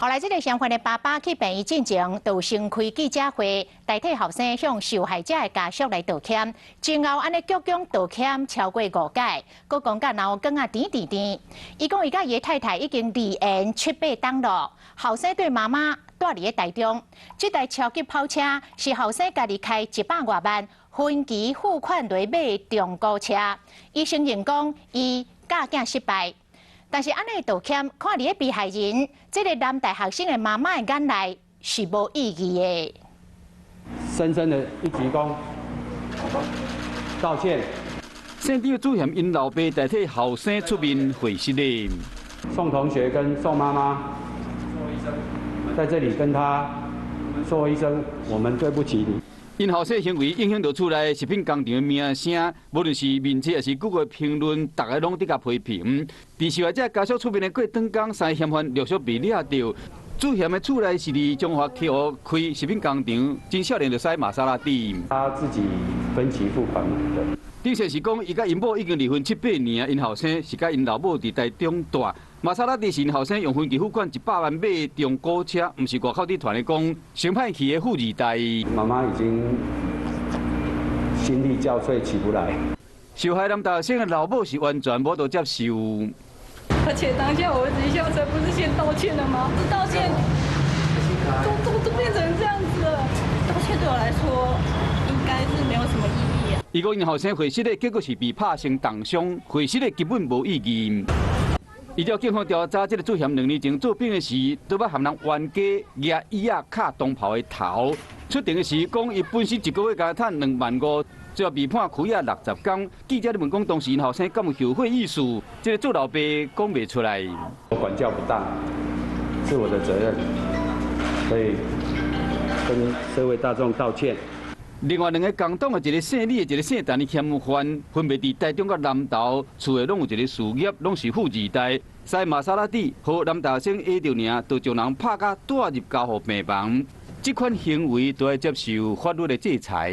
後來，這個嫌犯的爸爸去病院進前，就先開記者會，代替後生向受害者的家屬來道歉。之後，按呢鞠躬道歉超過五擺，閣講甲腦梗仔甜甜甜。伊講伊佮伊的太太已經離緣七八冬囉，後生對媽媽蹛佇咧台中。這台超級跑車是後生家己開100外萬分期付款來買中古車。伊承認講伊教囝失敗。但是按呢道歉，看佇咧被害人這個男大學生的媽媽的眼內是無意義的。深深的一鞠躬，道歉。縣長主嫌𪜶老爸代替後生出面回釋的。宋同學跟宋媽媽，在這裡跟他說一聲，我們對不起你。𪜶後生行為影響著厝內食品工廠的名聲，無論是面冊抑是 Google 評論，逐家攏佇共批評。佇受害者家屬出面的過轉工，三個嫌犯陸續被掠著。主嫌的厝內是佇彰化溪湖開食品工廠，真少年就駛瑪莎拉蒂。他自己分期付款買的。頂線是講，伊佮𪜶某已經離婚七八年，𪜶後生是佮𪜶老母佇台中蹛。瑪莎拉蒂是𪜶後生用分期付款100萬買中古車，毋是外口佇傳的講，傷歹去的富二代。媽媽已經心力交瘁，起不來。受害男大學生的老母是完全無法度接受。而且當下我兒子一下車，不是先道歉了嗎？道歉都變成這樣子了，道歉對我來說應該是沒有什麼意義啊。伊講𪜶後生回釋的結果是被拍成重傷，回釋的根本無意義。依照警方調查，這個主嫌2年前做兵的時，都捌含人冤家蜈椅仔敲同袍的頭。出庭的時講，伊本身一個月敢趁2萬5，最後被判拘押60工。記者咧問講，當時𪜶後生敢有後悔意思？這個做老爸講袂出來。我管教不當，是我的責任，所以跟社會大眾道歉。另外兩個共黨的一個姓李的，一個姓陳的嫌犯，分別佇台中佮南投，厝內攏有一個事業，攏是富二代。駛瑪莎拉蒂予男大學生下著爾，就將人拍甲帶入加護病房。這款行為都愛接受法律的制裁。